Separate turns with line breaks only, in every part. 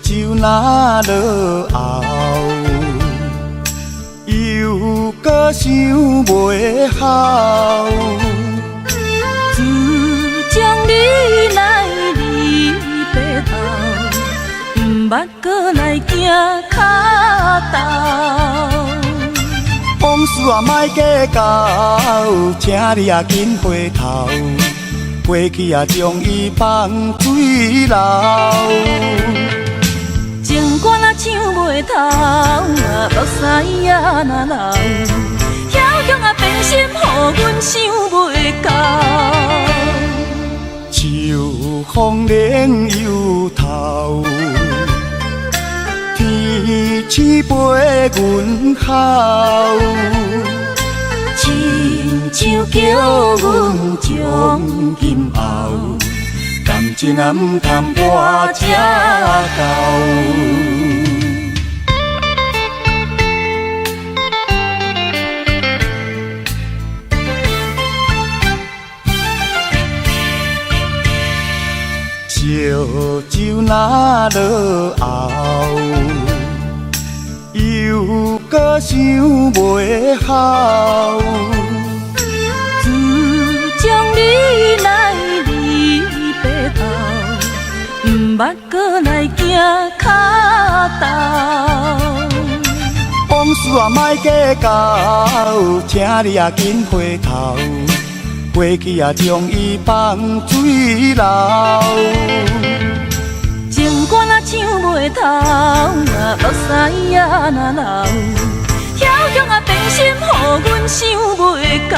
酒若落喉，又阁想袂好。
自从你来离别后，毋捌阁来行跤头。
往事啊，莫计较，请你啊紧回头，过去啊将伊放水流。
情歌若唱袂透，目屎啊若流，梟雄啊变心，予阮想袂到。
秋风冷又透，天星陪阮哭，
亲像叫阮从今后，
感情啊毋通活这厚。烧酒若落喉，又阁想袂好。
自从你来离别后，毋捌阁来行跤头。
往事啊，莫计较，请你啊紧回头，过去啊将伊放水流。
情歌若唱袂透，目屎啊若流，梟雄啊变心，予阮想袂到。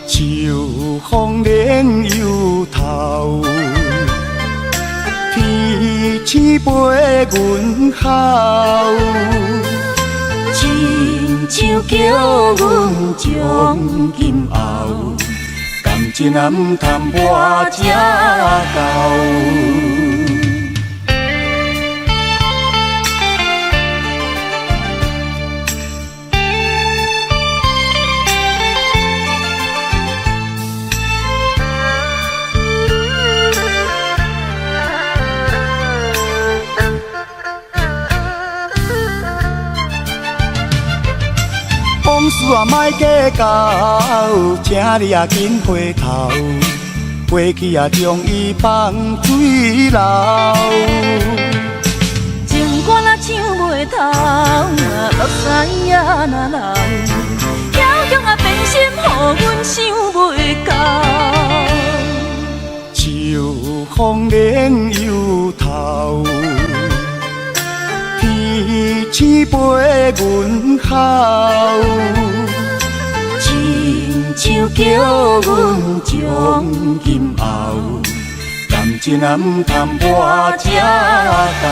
秋风冷又透，天星陪阮哭，
亲像叫阮从今后，
感情啊毋通活这厚。往事啊，莫计较，请你啊紧回头，过去啊将伊放水流。
情歌若唱袂透，目屎啊若流，梟雄啊变心，予阮想袂到。
秋风冷又透，天星陪阮哭，
亲像叫阮从今后，
感情啊毋通活这厚。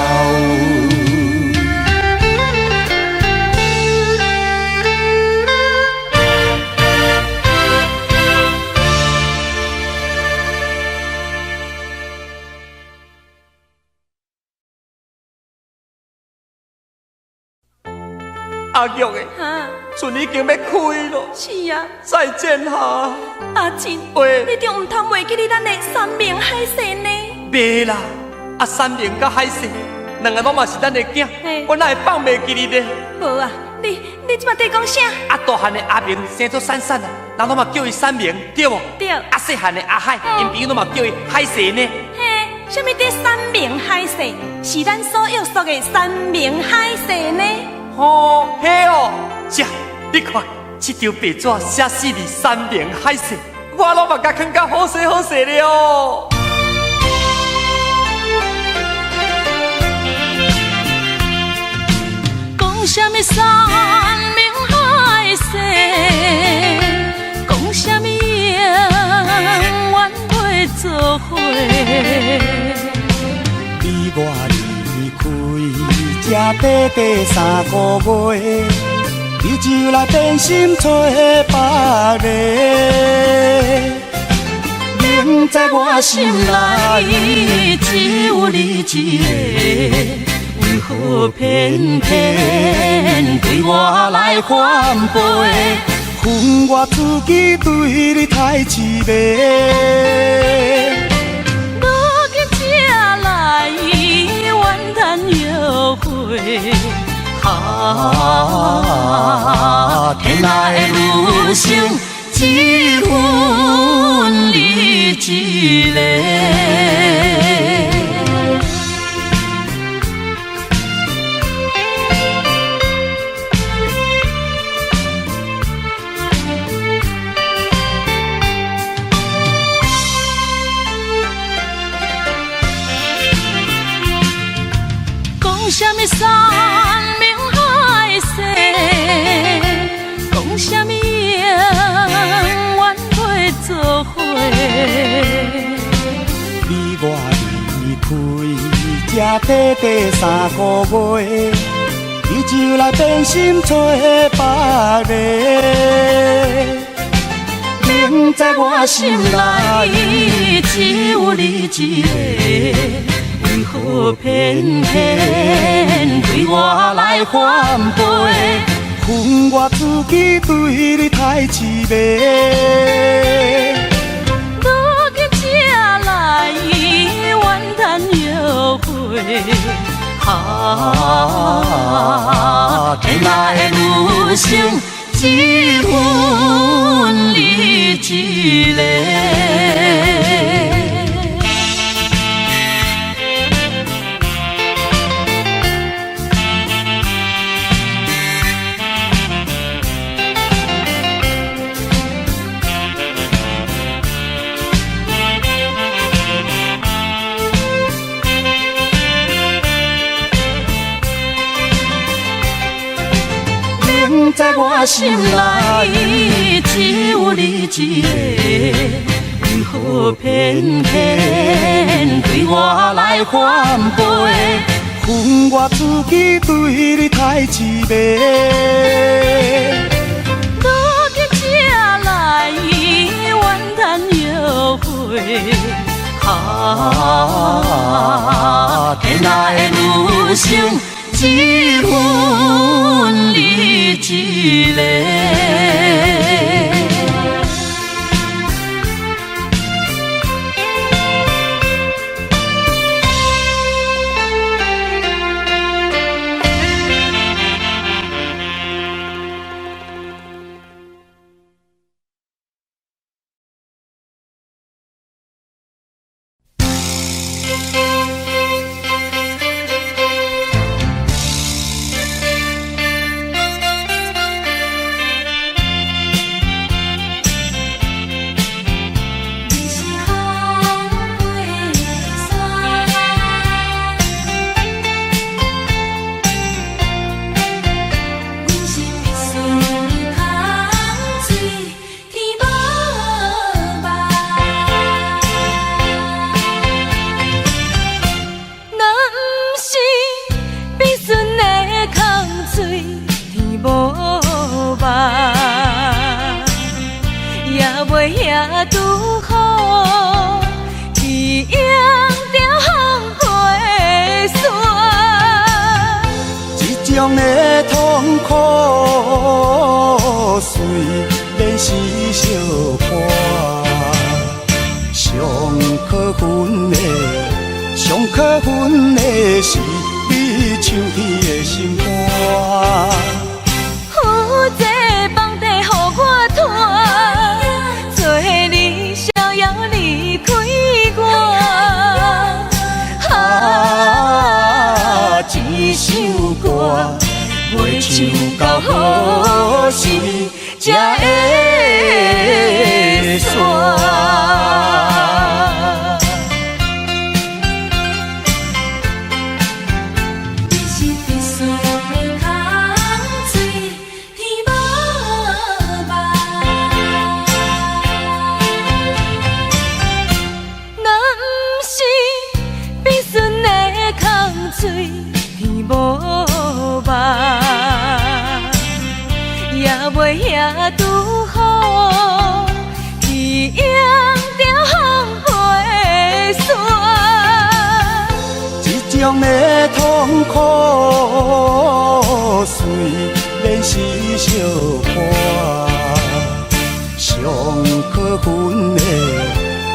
阿玉的，船已经欲开咯。
是啊，
再见哈。
阿珍，
喂，
你就毋通袂记得咱的山盟海誓呢？
袂啦，啊山盟佮海誓，两个拢嘛是咱的囝，我哪会放袂记你呢？
无啊，你这摆在讲啥？
啊，大汉的阿明生做闪闪啊，人拢嘛叫伊山明，对无？
对。
啊，细汉的阿海，𪜶朋友拢嘛叫伊海誓呢。
嘿，啥物伫山盟海誓？是咱所约束的山盟海誓呢？
哦，嘿哦，这你看，这张白纸写四字山盟海誓，我拢嘛共囥甲好势好势了。
讲啥物山盟海誓，讲啥物永远袂做伙。
你我离开这短短3个月，你就来变心找别个。明知我心内
只有你一个，为何偏偏对我来反背？
恨我自己对你太痴迷。
如今才来啊，天涯的余生，只分你一个。讲啥物山盟海誓，讲啥物永远袂做伙。
你我离开这短短3个月，你就来变心找别个。明知我心内
只有你一个，为何偏偏对我来反背？
恨我自己对你太痴迷。
如今才来怨叹后悔。啊，天涯的余生，只分你一个。
明知我心内
只有你一个，为何偏偏对我来反背？
恨我自己对你太痴迷。
如今才来怨叹后悔。啊，天涯的余生，只分你一个。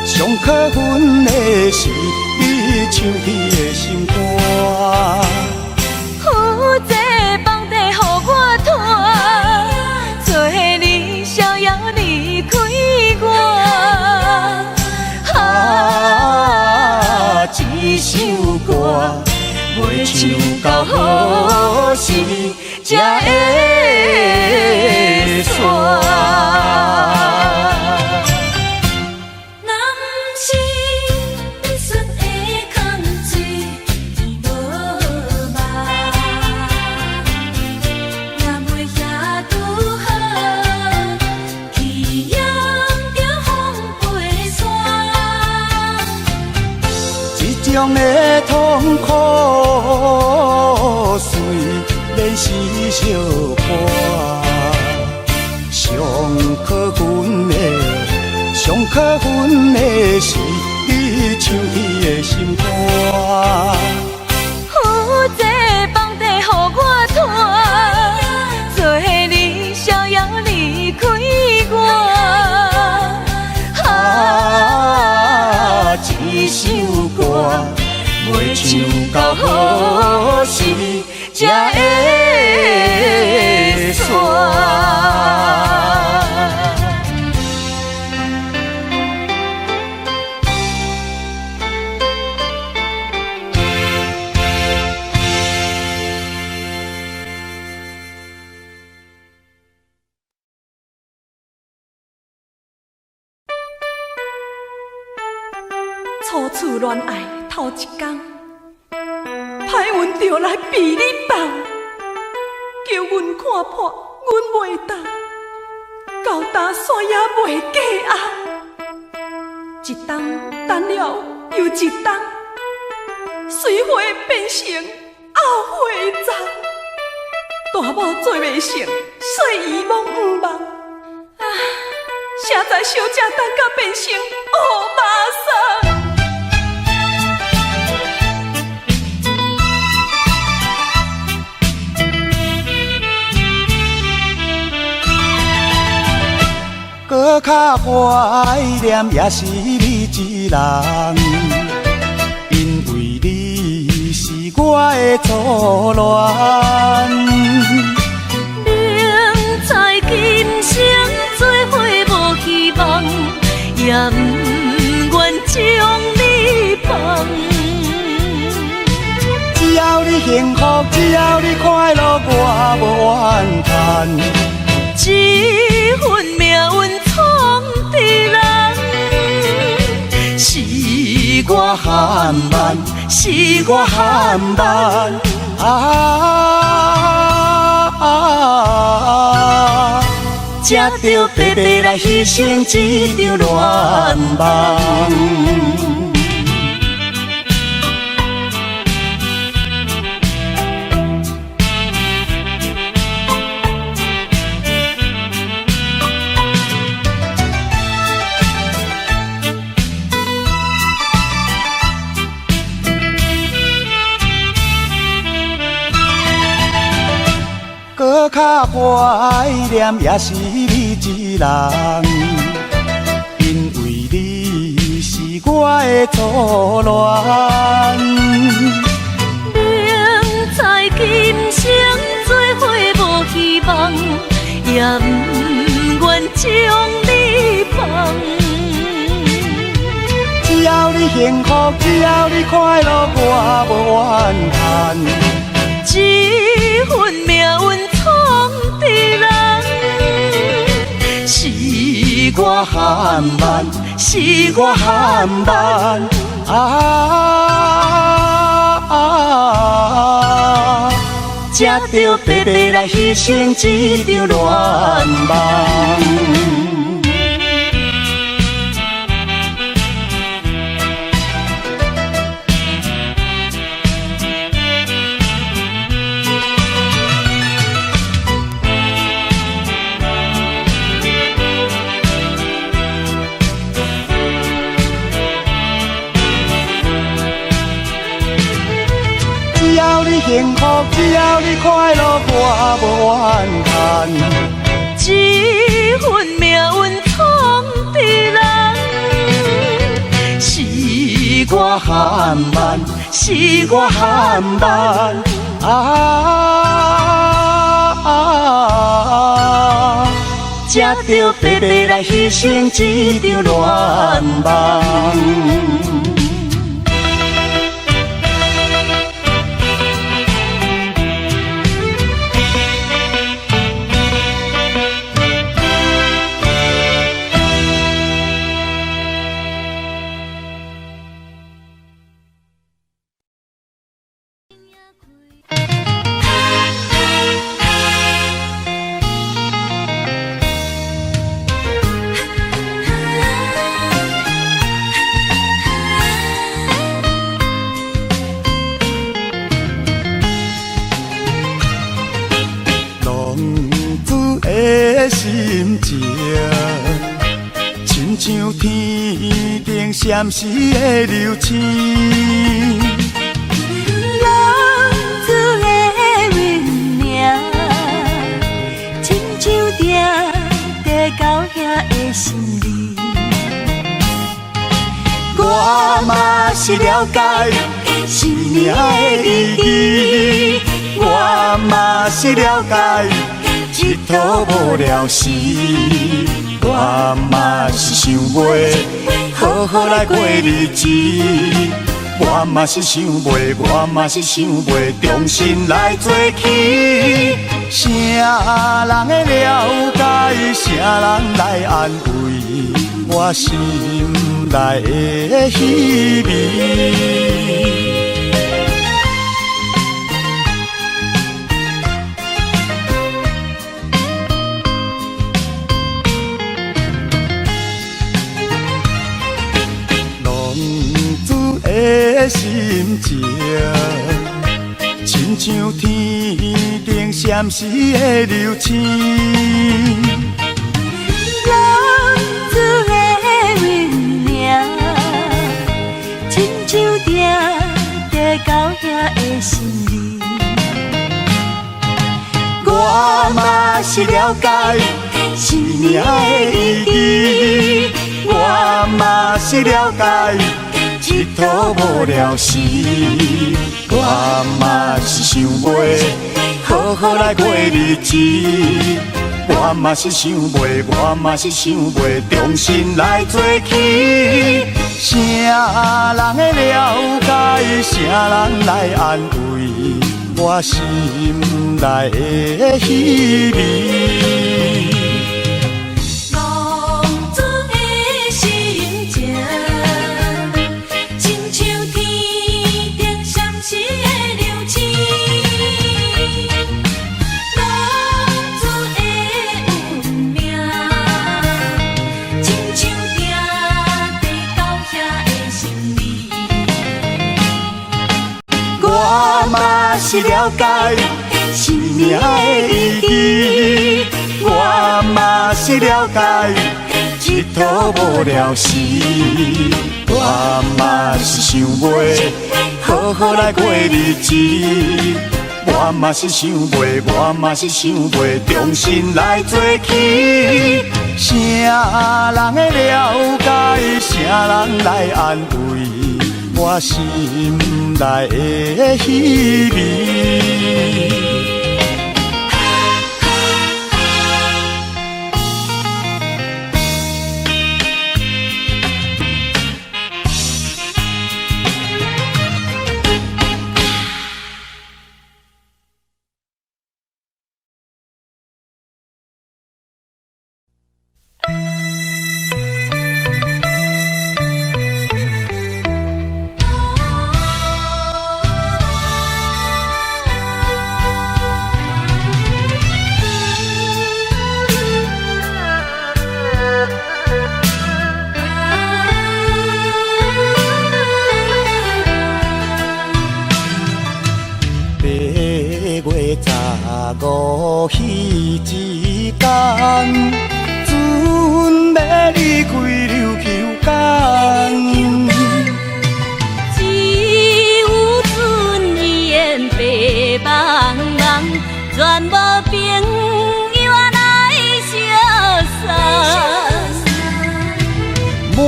上可恨的是你抢去的心肝。
负
唱到何時才會煞？
若毋是你說的空水天無夢，也袂遐拄好去迎著風飛沙。
這種的痛苦雖然是相伴，上可恨的，上可恨的是你唱起的心肝。
负债放地予我拖，做你逍遙離開我。
啊，這首歌袂唱到何時才會煞？
初次戀愛頭一工，歹運就來被你放，叫阮看破，阮袂當，到今煞也袂過紅。一冬等了又一冬，隨花變成後悔欉。大某做袂成，細姨罔毋望。啊，誰知小姐等甲變成烏巴桑。
閣較懷念也是你一人，因為你是我的初戀。
明知今生做伙無希望，也毋願將你放。
只要你幸福，只要你快樂，我無怨嘆。
這份命運創治人，是
我含萬，是我含萬啊！才著白白來犧牲這場戀夢。閣較懷念也是你一人，因為你是我的初戀。
明知今生做伙無希望，也毋願將你放。
只要你幸福，只要你快樂，我無怨嘆。
這份命運創治人，
是我含萬，是我含萬啊！才著白白來犧牲這場戀夢。只要你幸福，只要你快樂，我無怨嘆。
這份命運創治人，
是我含萬，是我含萬啊！才著白白來犧牲這場戀夢。的心情，亲像天顶闪烁的流星。
浪子的运命，亲像定在狗兄的心里。
我嘛是了解生命的意义，我嘛是了解一套无聊时，我嘛是想袂好好来过日子，我嘛是想袂，我嘛是想袂重新来做起。啥人会了解，啥人来安慰我心内的稀微？浪子的心情，亲像天顶闪烁的流星。
浪子的运命，亲像定在狗兄的心里。
我嘛是了解生命的意义，我嘛是了解一套无聊时，我嘛是想袂好好来过日子，我嘛是想袂，我嘛是想袂重新来做起。啥人会了解，啥人来安慰我心内的稀微？
浪子的心情，亲像天顶闪烁的流星。浪子的运命，亲像定在狗兄的心里。
我嘛是了解生命的意义，我嘛是了解一套无聊时，我嘛是想袂好好来过日子，我嘛是想袂，我嘛是想袂重新来做起。啥人会了解，啥人来安慰我心内的稀微？8月15彼一天，准欲离开琉球港。
只有阵眼白茫茫，全无朋友来相送。
满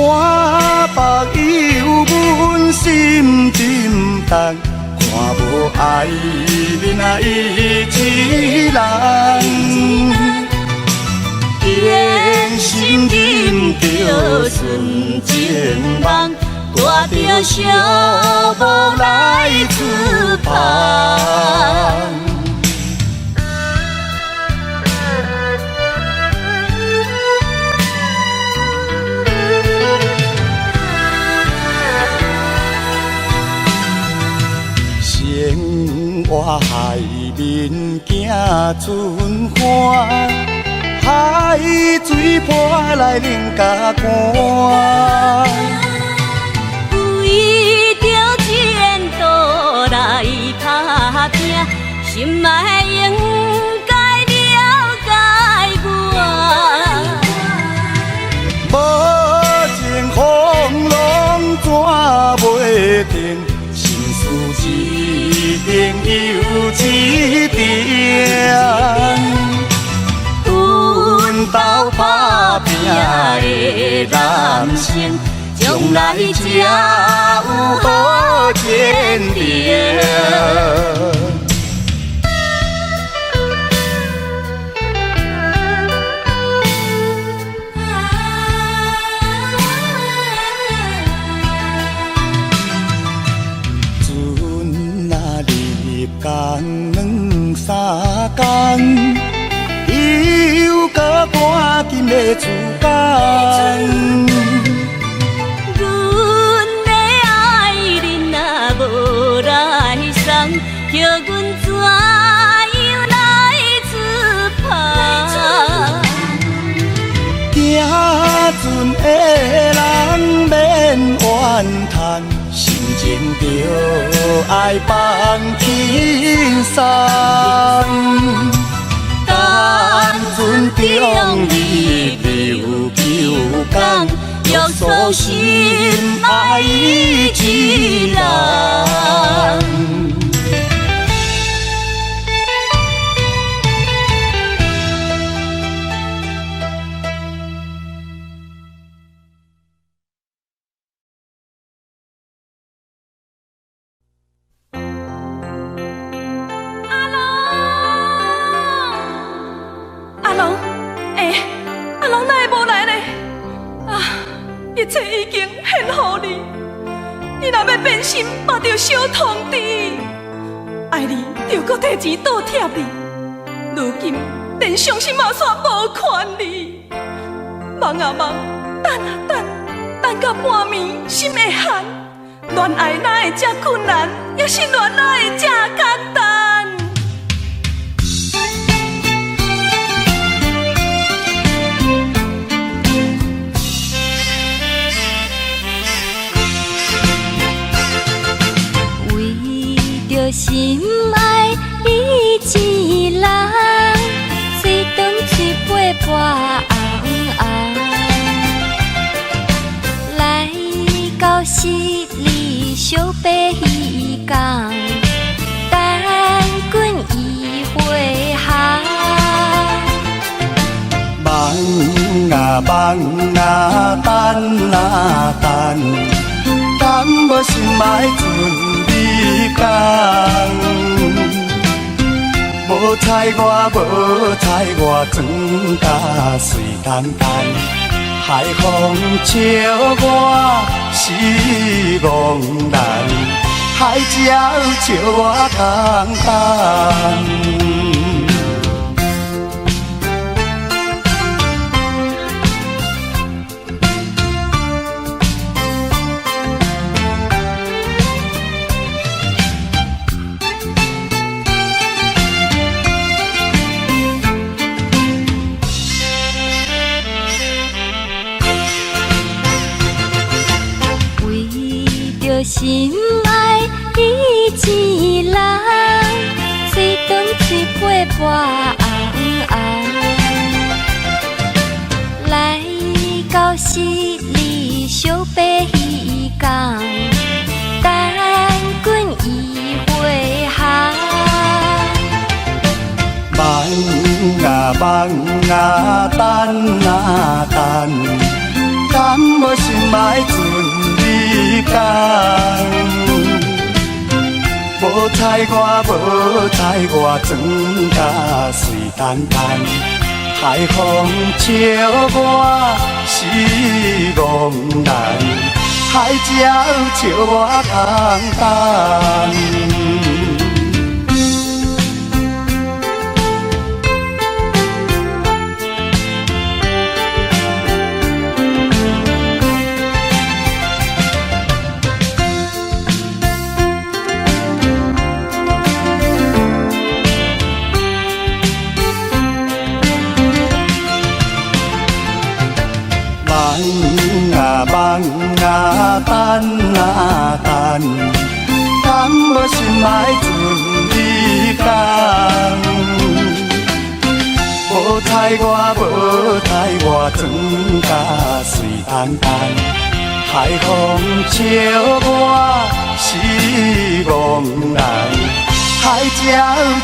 腹忧阮心沉重，看无爱恁啊一人，用心忍着纯情梦，
带著寂寞来出发。
生活海面行船帆，海水波来冷甲寒。
为著前途来打拼，心爱应该了解我。
的男生，將來才有好前程。船啊入港兩三工，又閣趕緊欲出工。
阮的愛人若無來送，叫阮怎樣來出發？
行船的人免怨嘆，心情著愛放輕鬆。等船中日流求工，
約束心愛一人。阿龍，阿龍，欸，阿龍哪會無來呢？啊，一切已經獻予你，你若欲變心，嘛著小通知。愛你就閣提錢倒貼你，如今連傷心嘛煞無權利。望啊望，等啊等，等到半暝心會寒。戀愛哪會這困難，抑失戀哪會這簡單？
為著心愛的一人，嘴長喙皮薄紅紅，來到十里小白港，等阮伊回航。
望啊望啊，等啊等，敢無心愛船你工？無睬我，無睬我，装甲水澹澹。海風笑我是戆人，海鸟笑我空等。
為著心愛的一人，嘴長喙皮薄紅紅，來到十里小白港，等阮伊回航。
望啊望啊，等啊等，敢無心愛船你工？無睬我，無睬我，装甲水澹澹。海風笑我是戆人，海鸟笑我空等。望啊望啊，等啊等，敢無心愛船你工？無睬我，無睬我，装甲水澹澹。海風笑我是戆人，海鸟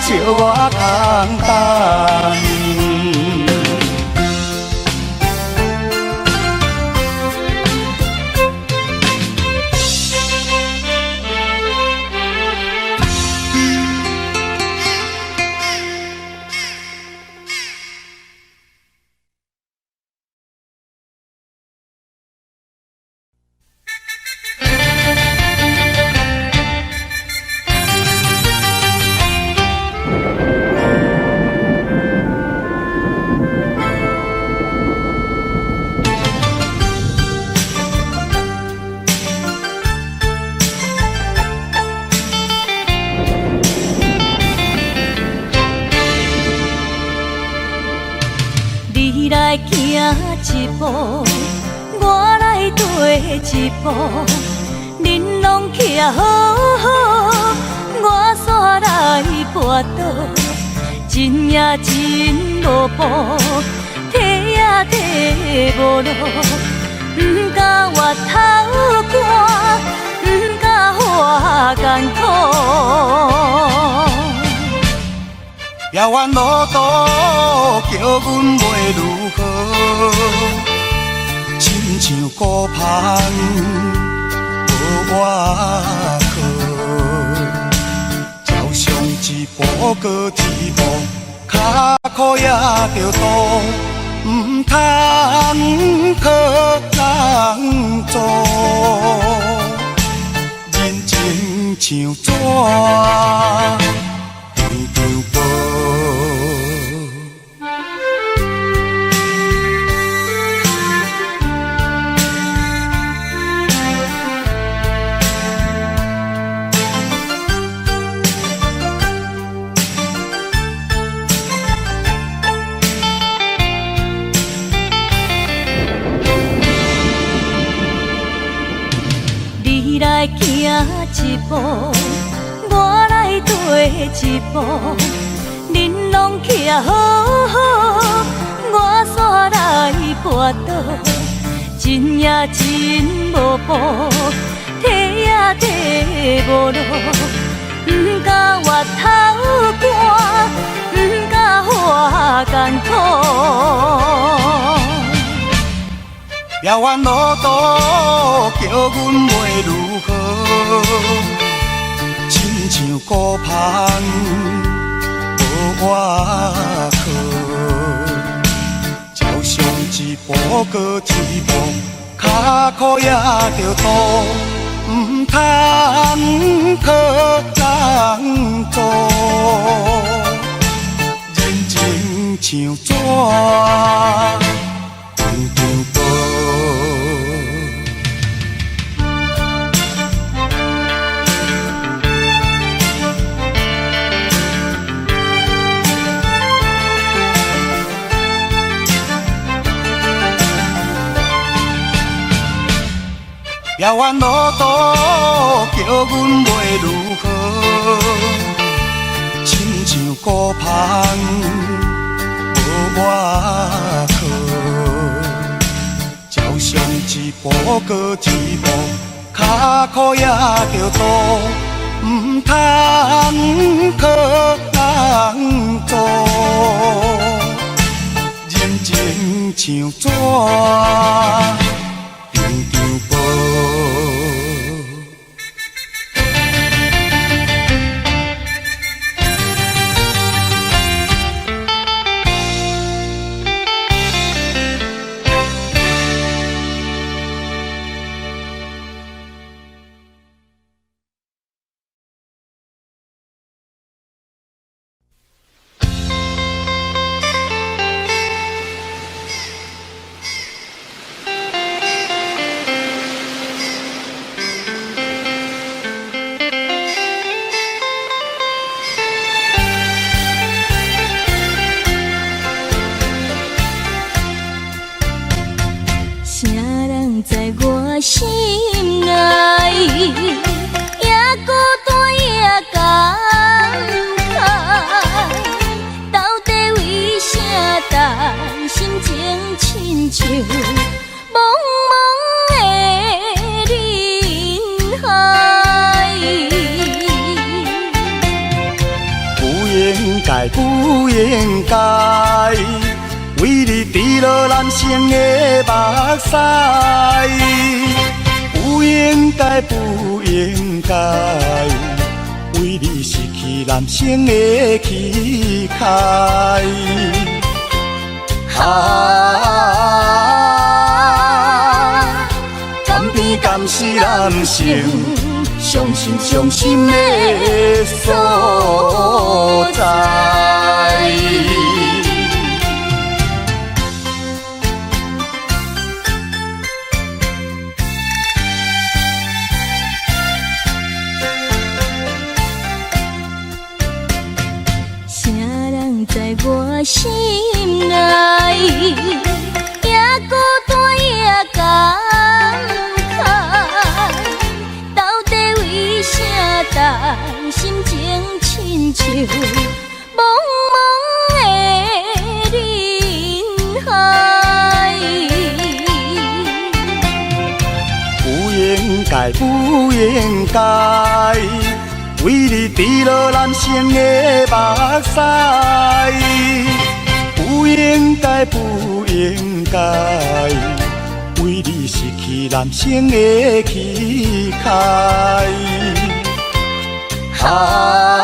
笑我空等。
你來行一步，我來綴一步，恁攏徛好好，我煞來跋倒，真也真無步，退也退無路，毋敢回頭看，毋敢活艱苦。
遥远路途，叫阮袂如何？亲像孤帆无倚靠，照上一步阁一步，跤苦也著倒，毋通靠人助。人情像纸，张张薄。
你來行一步，我來綴一步，恁攏徛好好，我煞來跋倒，真也真無步，退也退無路，毋敢回頭看，毋敢活艱苦。
遥远路途，叫阮袂如何？亲像孤帆无倚靠，照上一步阁一步，跤苦也著倒，毋通靠人助。人情像纸，张张薄。遥远路途，叫阮袂如何？亲像孤帆无倚靠，照上一步阁一步，跤苦也著倒，毋通靠人助。人情像纸，张张薄。
啥人在我心内，也孤单也感慨，到底为啥等心情亲像茫茫的人海？
不应该，不应该，为你滴落男性的目屎。不应该，不应该，为你失去男性的气概。啊，甘甜甘是男性伤心伤心的所在。
啥人在我心内，
該，不應該，為你滴落男性的目屎。不應該，不應該，為你失去男性的氣概。啊，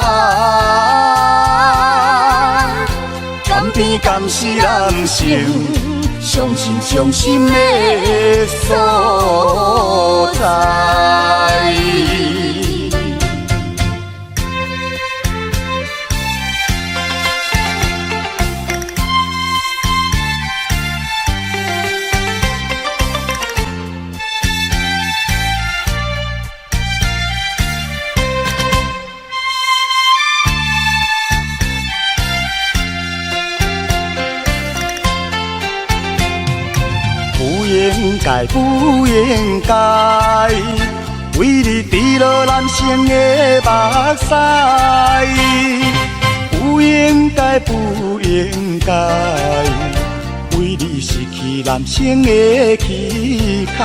甘甜甘是男性伤心伤心的所在。不應該，不應該，為你滴落男性的目屎。不應該，不應該，為你失去男性的氣概。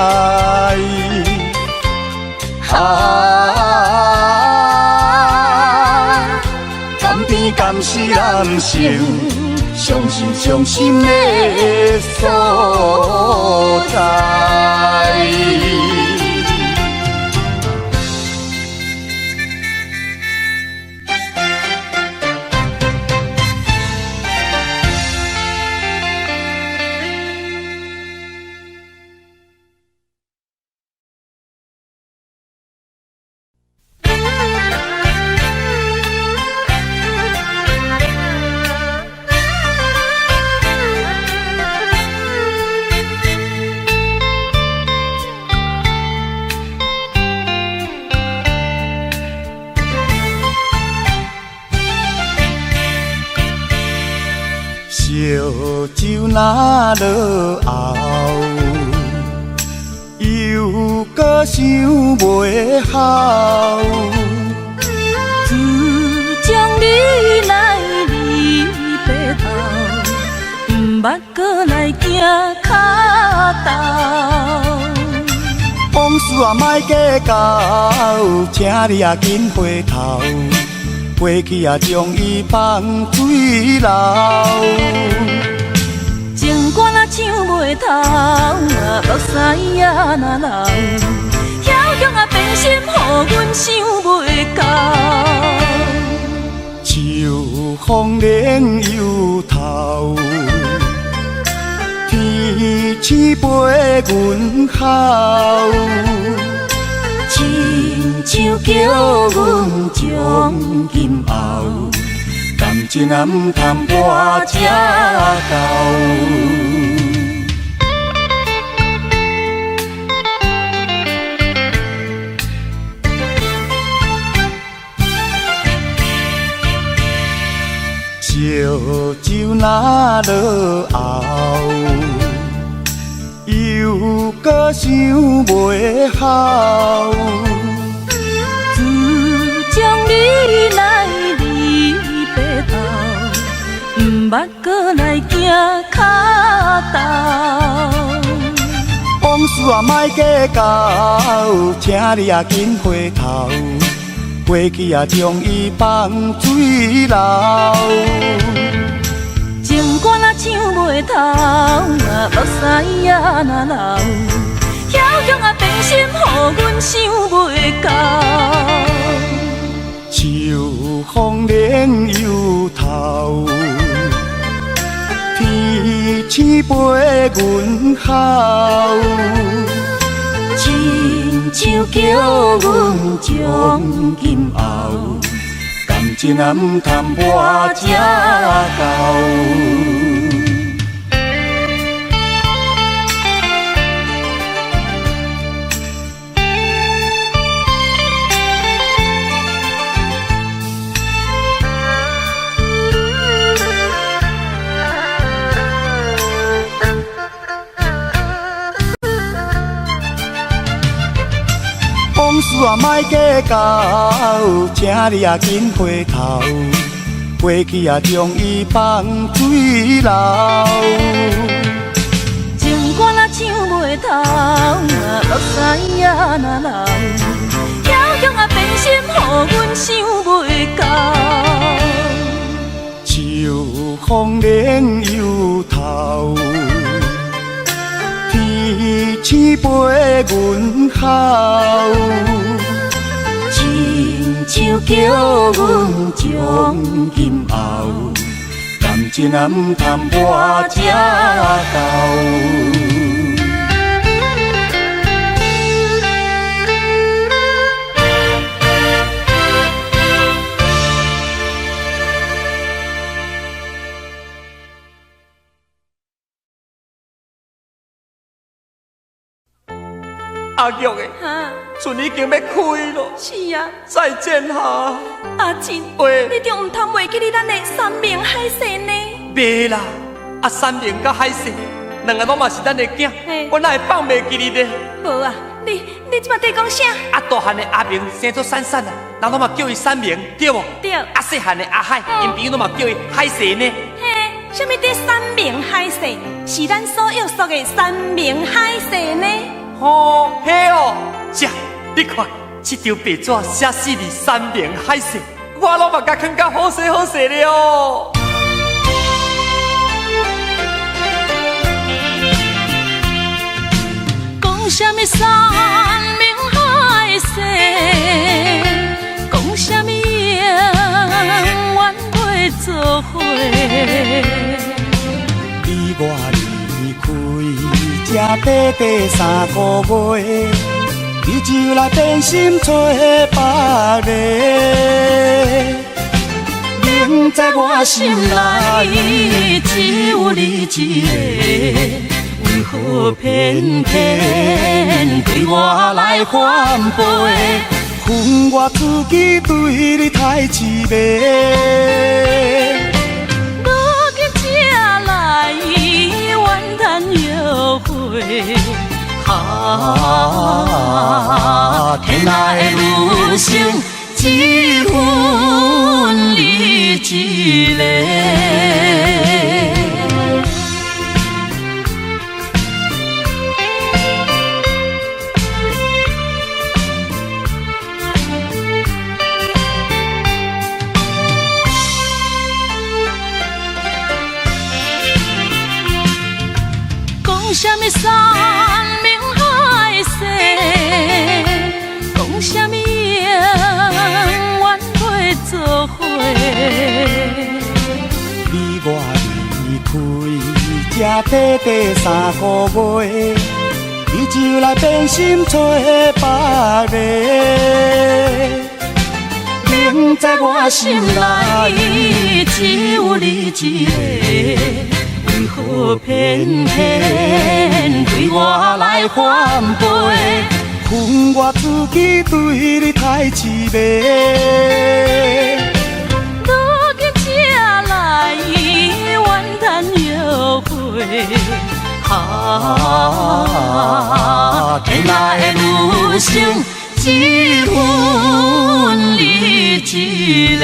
啊，甘甜甘是男性傷心傷心的所在。燒酒若落喉，又阁想袂好。
自从你来离别后，毋捌阁来行跤头。
往事啊，莫计较，请你啊紧回头，过去啊将伊放水流。
情歌若唱袂透，目屎啊若流，晓强啊变心，予阮想袂到。
秋风冷又透，天星陪阮哭。
亲像叫阮从今后，
感情啊毋通活这厚。烧酒若落喉，又阁想袂好。
自从你来离别后，毋捌阁来行跤头。
往事啊，莫计较，请你啊紧回头，过去啊将伊放水流。
情歌若唱袂透，目屎啊若流，晓强啊变心，予阮想袂到。
秋风冷又透，天星陪阮哭。
亲像叫阮从今后，
感情啊毋通活这厚。往事啊，莫计较，请你啊紧回头，过去啊将伊放水流。
情歌若唱袂透，目屎也若留，梟雄啊变心，予阮想袂到。
秋风连又头，天星陪阮哭，亲像叫阮将今后，感情啊毋通活这厚。
阿玉的，船已经欲开咯。
是啊，
再见哈。
阿珍，
喂，
你就毋通袂记得咱的山盟海誓呢？
袂啦，啊，山盟佮海誓，两个拢嘛是咱的囝，我哪会放袂记你呢？
无啊，你这摆在讲啥？
啊，大汉的阿明生做闪闪啊，人拢嘛叫伊山明，对无？
对。
啊，细汉的阿海，𪜶朋友拢嘛叫伊海誓呢。
嘿，啥物伫山盟海誓？是咱所约束的山盟海誓呢？
吼，嘿哦，遮，你看，这张白纸写四字山盟海誓，我拢嘛共囥甲好势好势了。
讲啥物山盟海誓，讲啥物永远袂做伙。
你我离开这短短3个月，你就来变心找别个。明知我心内
只有你一个，为何偏偏对我来反背？
恨我自己对你太痴迷。
如今才来怨叹后悔，啊，天涯的余生只分你一个。讲啥物山盟海誓，讲啥物永远袂做伙。
你我离开这短短3个月，你就来变心找别个。明知我心内
只有你一个，为何偏偏对我来反背？
恨我自己对你太痴迷。
如今才来怨叹后悔，啊，天涯的余生只分你一个。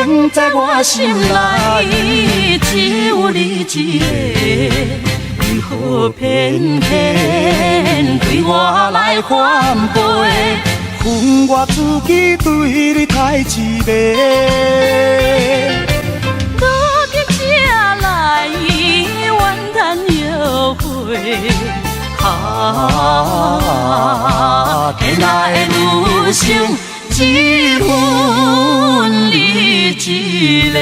明知我心内
只有你一个，为何偏偏对我来反背？
恨我自己对你太痴迷。
如今才来怨叹后悔，啊，天涯的余生只分你一个。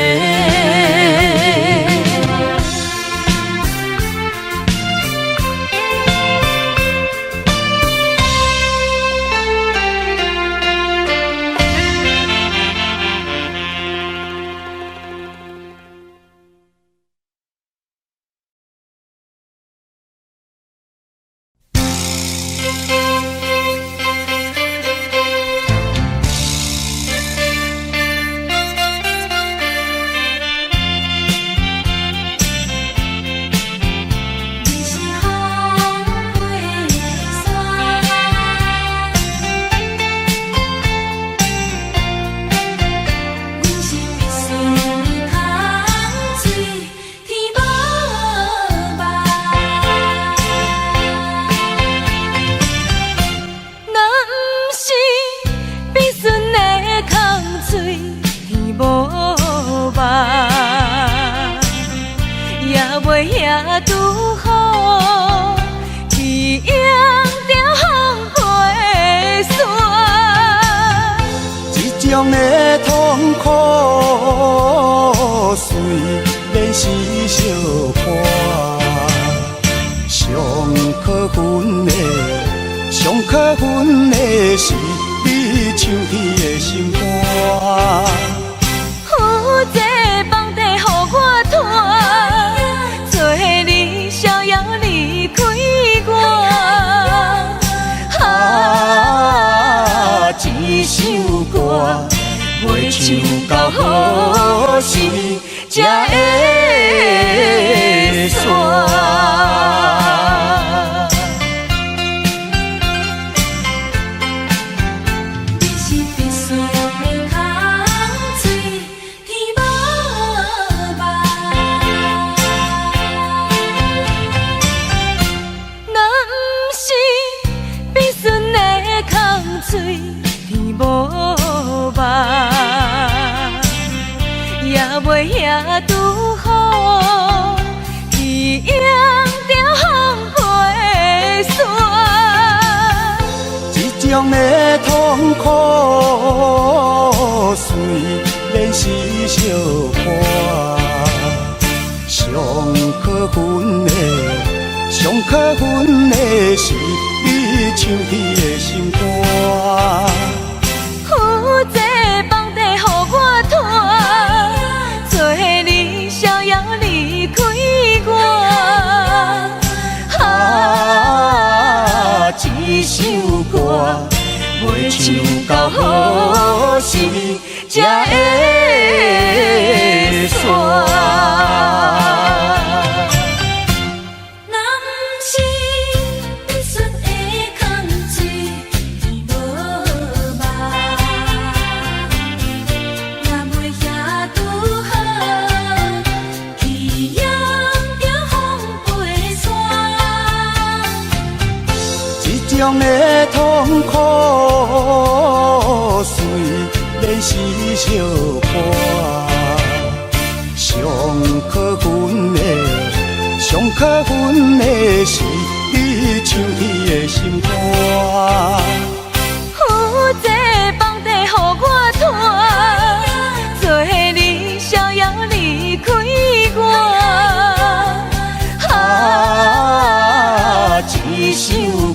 這種的痛苦雖然是相伴，上可恨的，上可恨的是你像鐵的心肝。
负这放地予我拖，做你逍遙離開我。
啊，這首歌袂唱到何時才會煞？
你是必須的空喙，天無夢。
若毋是必順的空喙，天無夢，也袂遐拄好去迎著風飛沙。
這種的痛苦雖然是相伴，上可恨的，上可恨的是你像鐵的心肝。
负这放地予我拖，做你逍遙離開我。
啊，這首歌袂唱到何時才會煞？
若毋是必須的空喙，天無夢，也袂遐拄好去迎著風飛沙。
這種的痛苦雖然是相伴，上可恨的，上可恨的是你像鐵的心肝。
负这放地予我拖，做你逍遙離開我。
啊，這首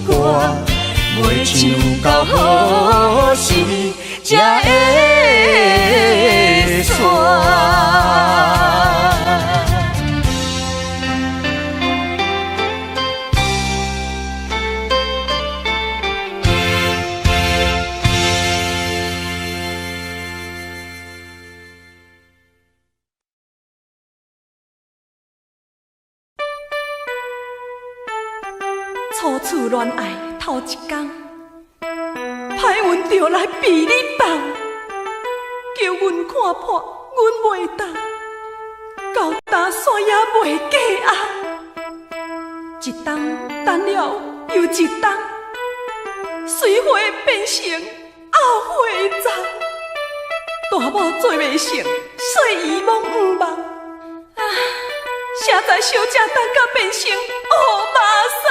歌袂唱到何時才會煞？
初次戀愛頭一工，歹運就來被你放，叫阮看破，阮袂當，到今煞也袂過紅。一冬等了又一冬，隨花變成後悔鏢。大某做袂成，細姨罔毋望。啊，實在小姐等甲變成烏麻送。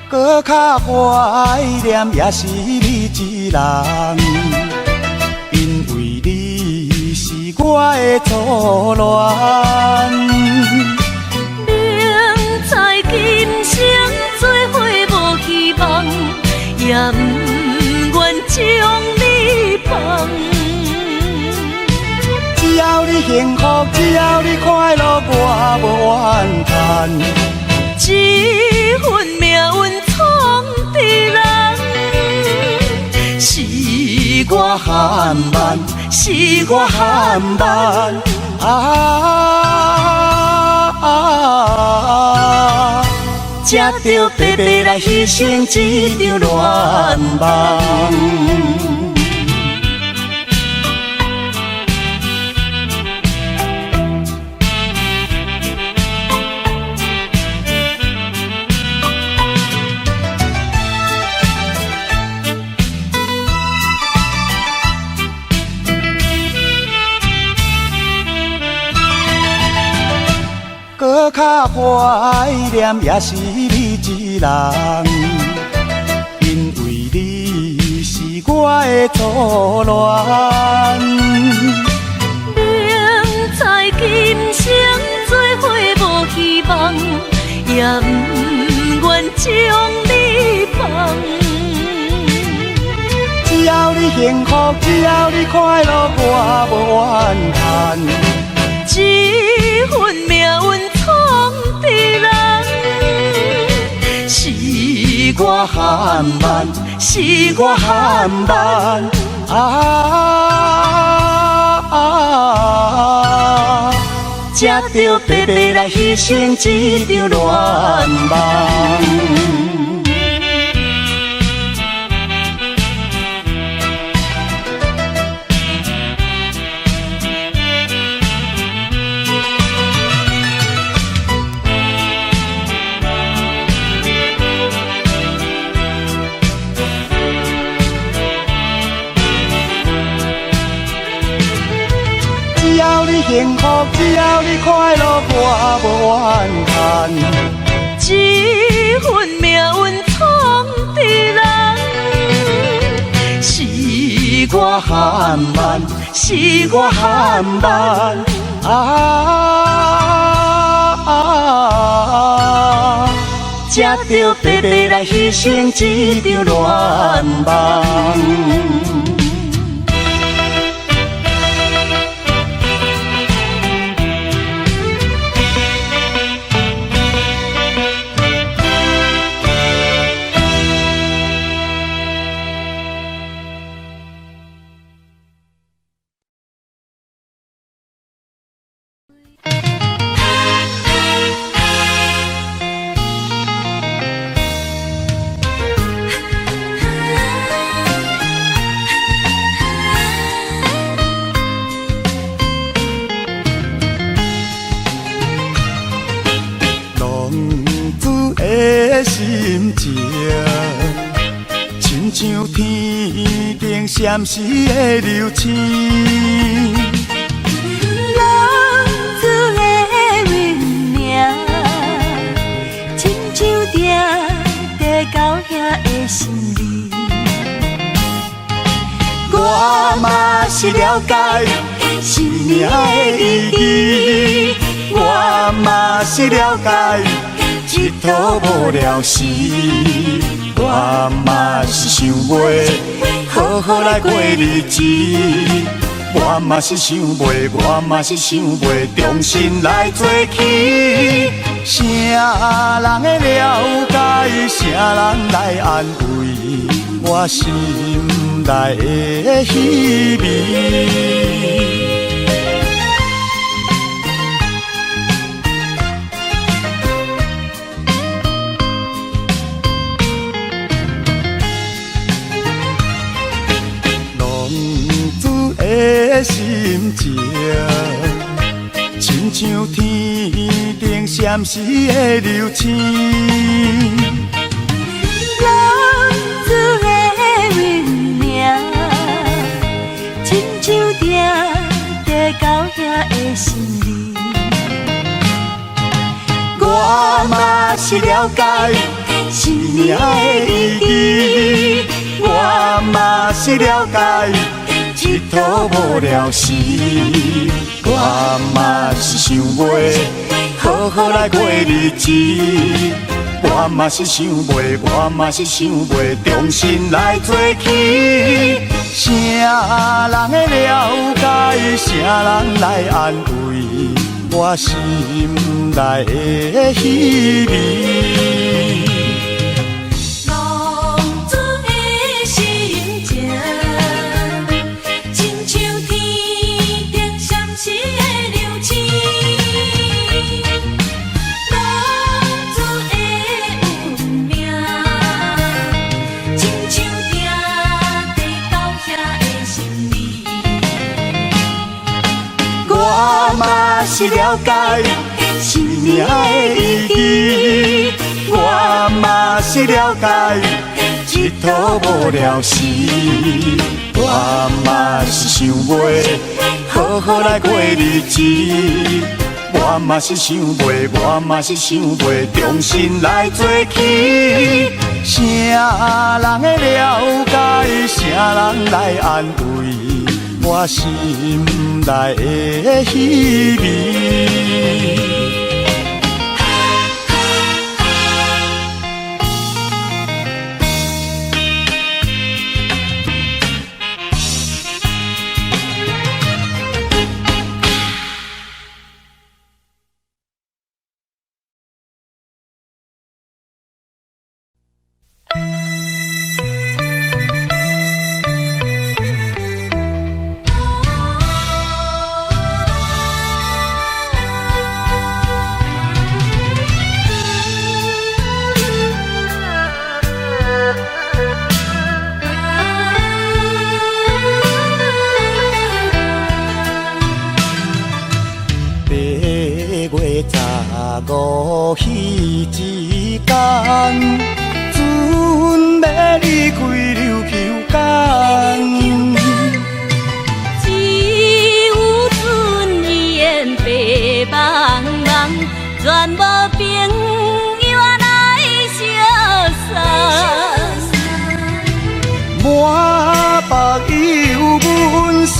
阁较懷念也是你一人，因為你是我的初戀。
明知今生做伙無希望，也毋願將你放。
只要你幸福，只要你快樂，我無怨嘆。
這份命運創治人，是
我含萬，是我含萬啊！才著白白來犧牲這場戀夢。閣較懷念，也是你一人，因為你是我的初戀。
明知今生做伙無希望，也毋願將你放。
只要你幸福，只要你快樂，我無怨嘆。
這份命運創治人，是
我含萬，是我含萬啊！才著白白來犧牲這場戀夢。只要你幸福，只要你快樂，我無怨嘆。
這份命運創治人，是
我含萬，是我含萬啊！才著白白來犧牲這場戀夢。心情，親像天頂閃烁的流星。
浪子的運命，親像定在狗兄的心裡。
我嘛是了解生命的意義，我嘛是了解。一套無聊時，我嘛是想袂好好來過日子。我嘛是想袂，我嘛是想袂，重新來做起。啥人會了解，啥人來安慰我心內的稀微。的心情，親像天頂閃爍的流星。
浪子的運命，親像定在狗兄的心裡。
我嘛是了解生命的意義，我嘛是了解。一套無聊時，我嘛是想袂好好來過日子。我嘛是想袂，我嘛是想袂，重新來做起。啥人會了解，啥人來安慰我心內的稀微。我嘛是了解生命的意義，我嘛是了解一套無聊時，我嘛是想袂好好來過日子。我我嘛是想袂，我嘛是想袂，重新来做起。啥人会了解，啥人来安慰我心内的稀微。8月15彼一天，船欲离开琉球港，
只有船烟白茫茫，全无朋友来相送。
满腹忧阮心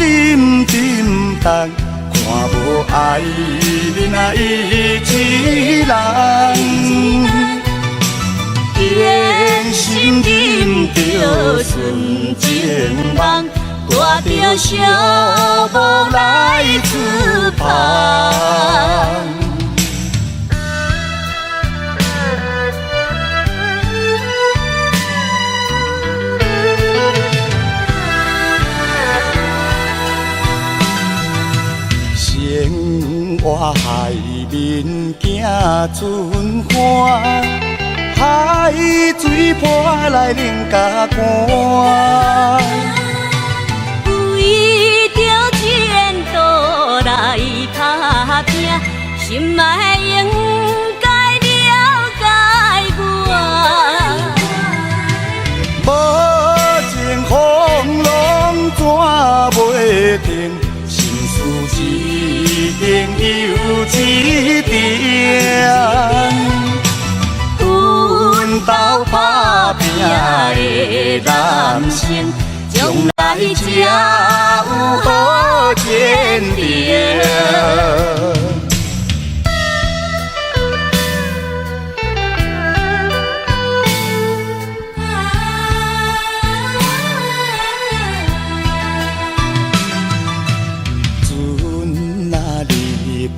沉重。看无爱恁啊一人，天心忍着纯情梦，
带著寂寞来出帆。
生活海面行船帆，海水波来冷甲寒。
为著前途来打拼，心爱应该了解我。
无情风浪怎袂停？心事一定又一定，奋斗打拼的男性，将来才有好前程。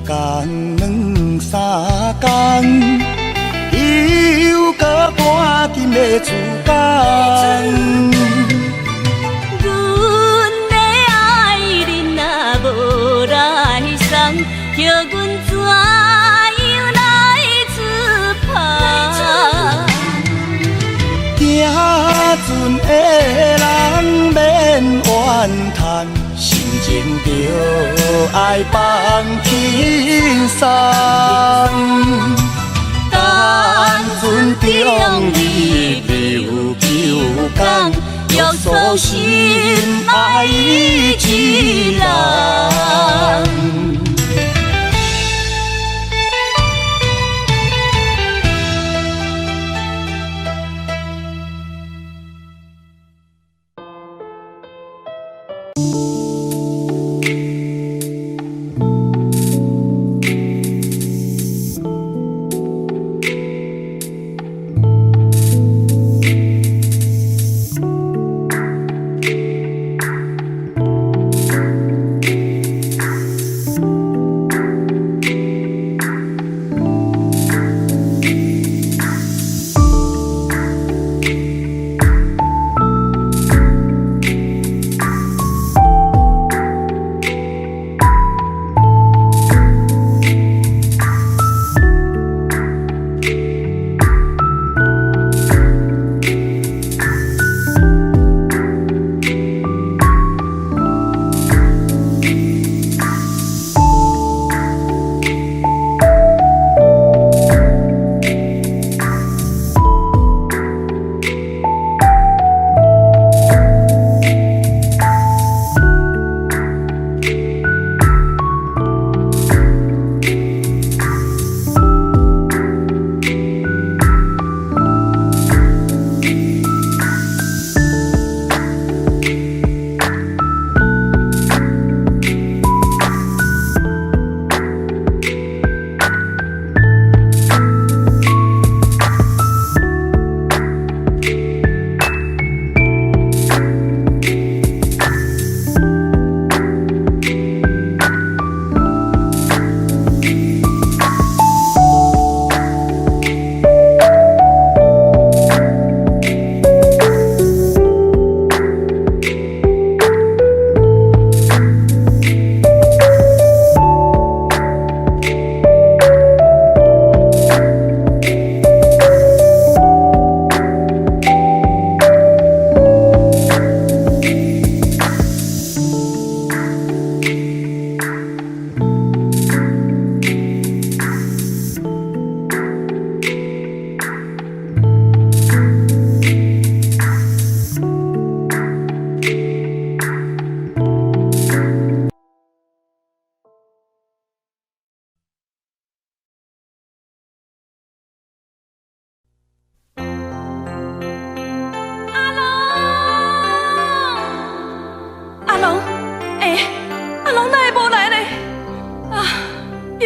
工两三工，又阁赶紧欲出工。
阮的爱人若无来送，叫阮怎样来出帆？
行船的人免怨叹。心情著爱放轻松，单船中入琉球港，
约束心爱一人。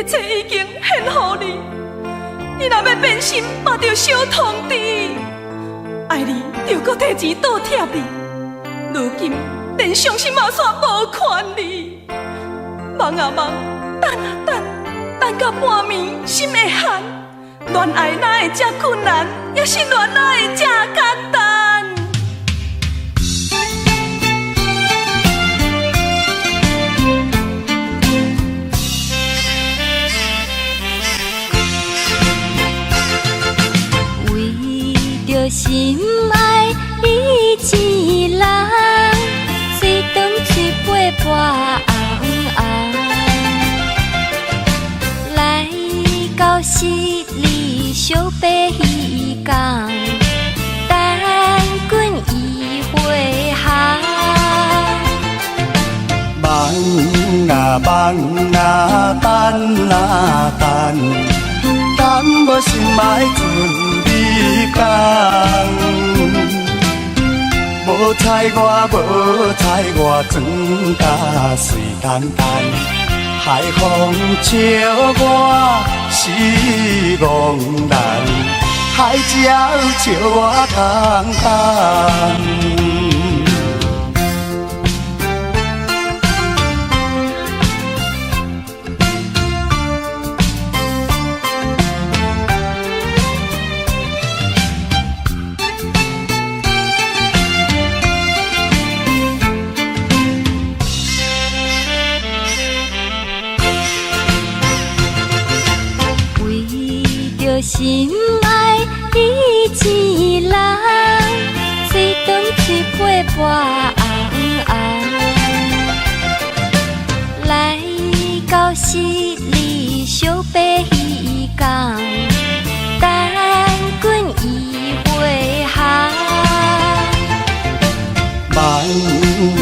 一切已經獻予你。你若欲變心，嘛著小通知。愛你，就閣提錢倒貼你。如今連傷心嘛煞無權利。望啊望，等啊等，等到半暝心會寒。戀愛哪會這困難，抑是戀愛會這簡單？
為著心愛一人，喙長喙尾跋紅紅，來到十里小白漁港，等阮伊回航。
望啊望啊等啊等，等無心愛陣你講。無睬我，無睬我，裝甲水坦坦。海風笑我是戆人，海鸟笑我空等。
心愛一人，喙長喙尾跋紅紅，來到十里小白漁港，等阮伊回航。
望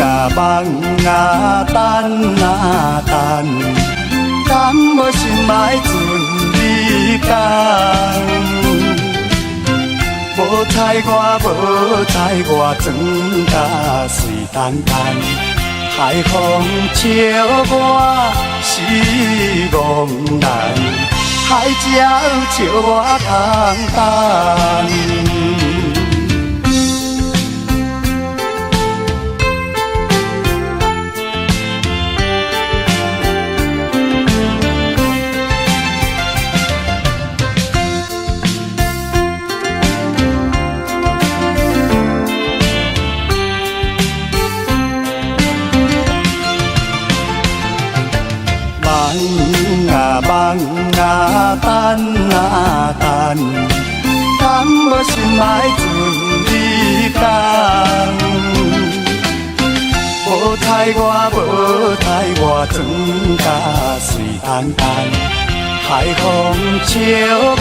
啊望啊等啊等，等無心愛陣你講。無睬我，無睬我，裝甲水坦坦。海風笑我是戆人，海鸟笑我空等。望啊望啊等啊等，等無心愛陣你講。無睬我，無睬我，裝甲水坦坦。海風笑我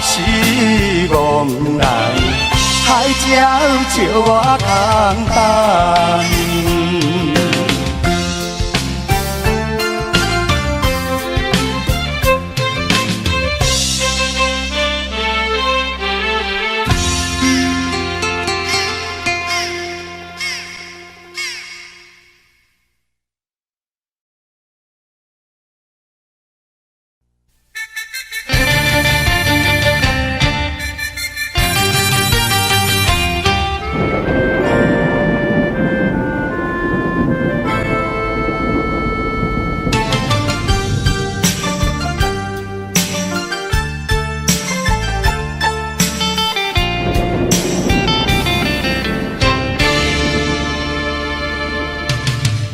是戆人，海鸟笑我空等。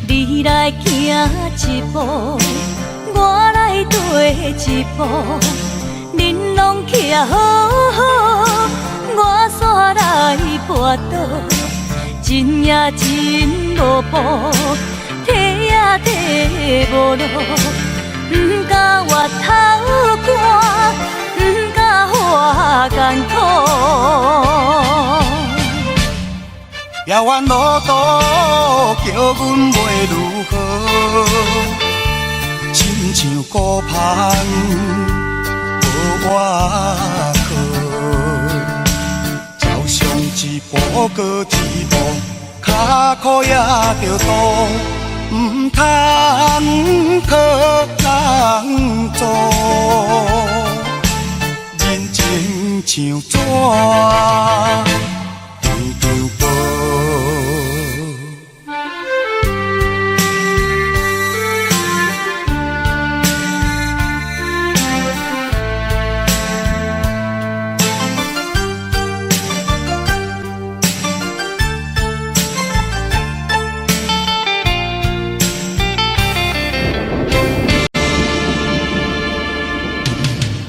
你來行一步，我來綴一步，恁攏徛好好，我煞來跋倒，真也真無步，退也退無路，毋敢越頭寒，毋敢活艱苦。
遥遠路途，叫阮袂如何？親像孤帆無倚靠，照上一步閣一步，跤苦也著渡，毋通予人做，人情像纸，张张薄。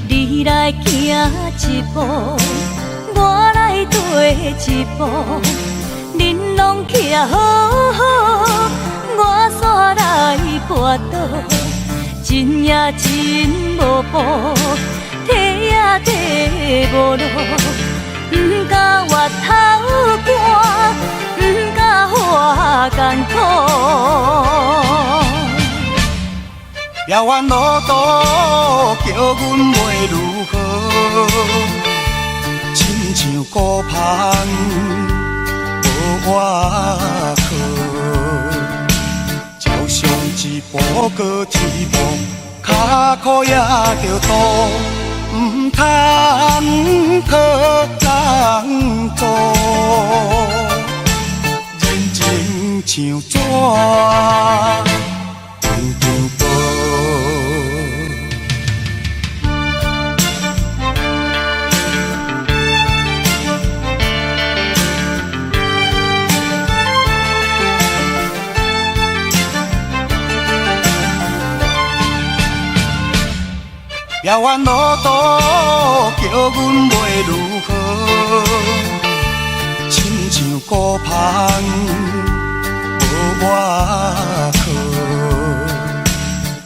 你来行一步，我来缀一步，恁拢徛好好，我煞来跋倒，真也真无步，退也退无路，毋敢越头寒，毋敢活艰苦。
遥远路途，叫阮袂如何？亲像孤帆无倚靠，照上一步阁一步，脚苦也著倒，毋通予人做。人情像纸，张张薄。遥远路途，叫阮袂如何？亲像孤帆无倚靠，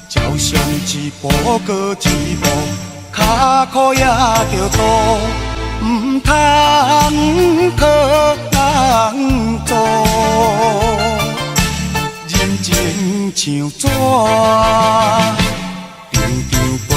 照上一步阁一步，脚苦也著倒，毋通予人做。人情像纸，张张薄。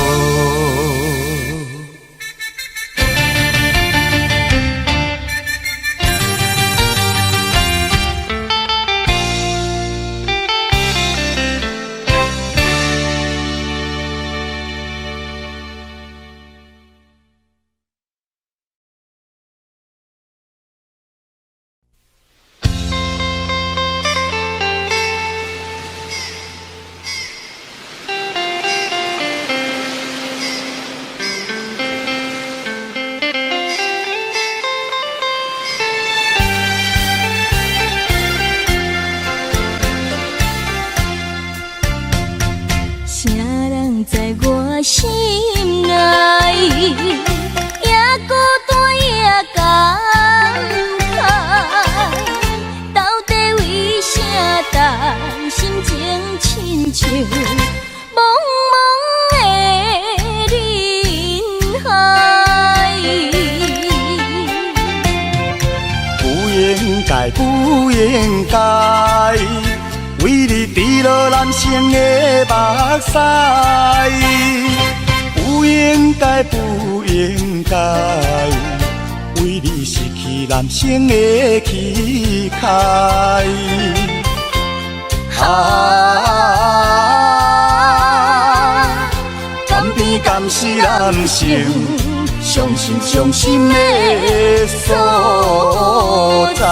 啥人在我心内，也孤单也感慨，到底为啥担心情亲像茫茫的人海？
不应该，不应该，为你滴落男性的目屎。不应该，不应该，为你失去男性的气概。啊，甘甜甘是男性伤心伤心的所在。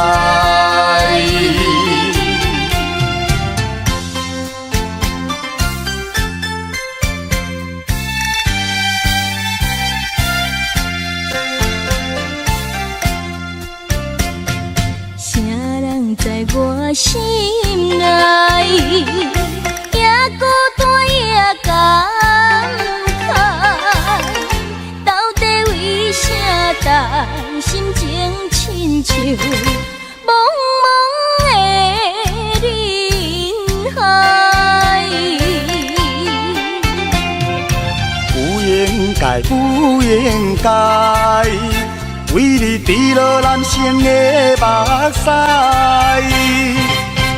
啥人在我心内，也孤单也感慨，到底为啥担心情亲像茫茫的人海？
不应该，不应该，为你滴落男性的目屎。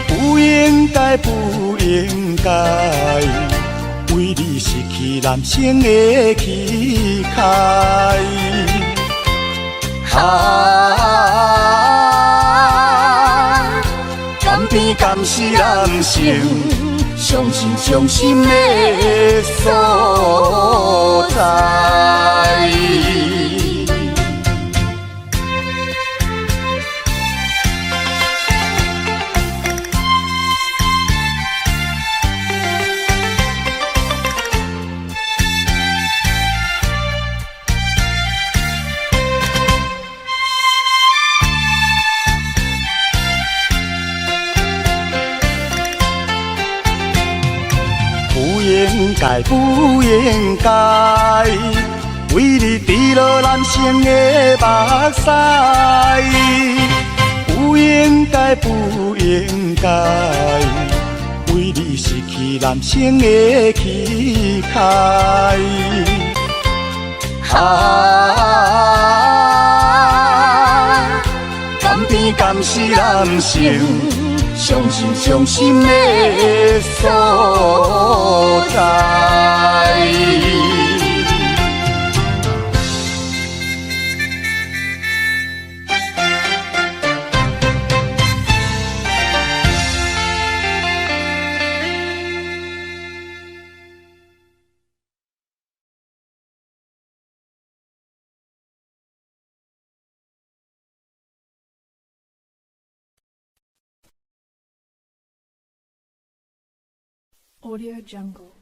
不应该，不应该，为你失去男性的气概。啊，甘甜甘是男性伤心伤心的所在。不应该，不应该，为你滴落男性的目屎。不应该，不应该，为你失去男性的气概。啊，甘甜甘是男性伤心伤心的所在。
Audio Jungle.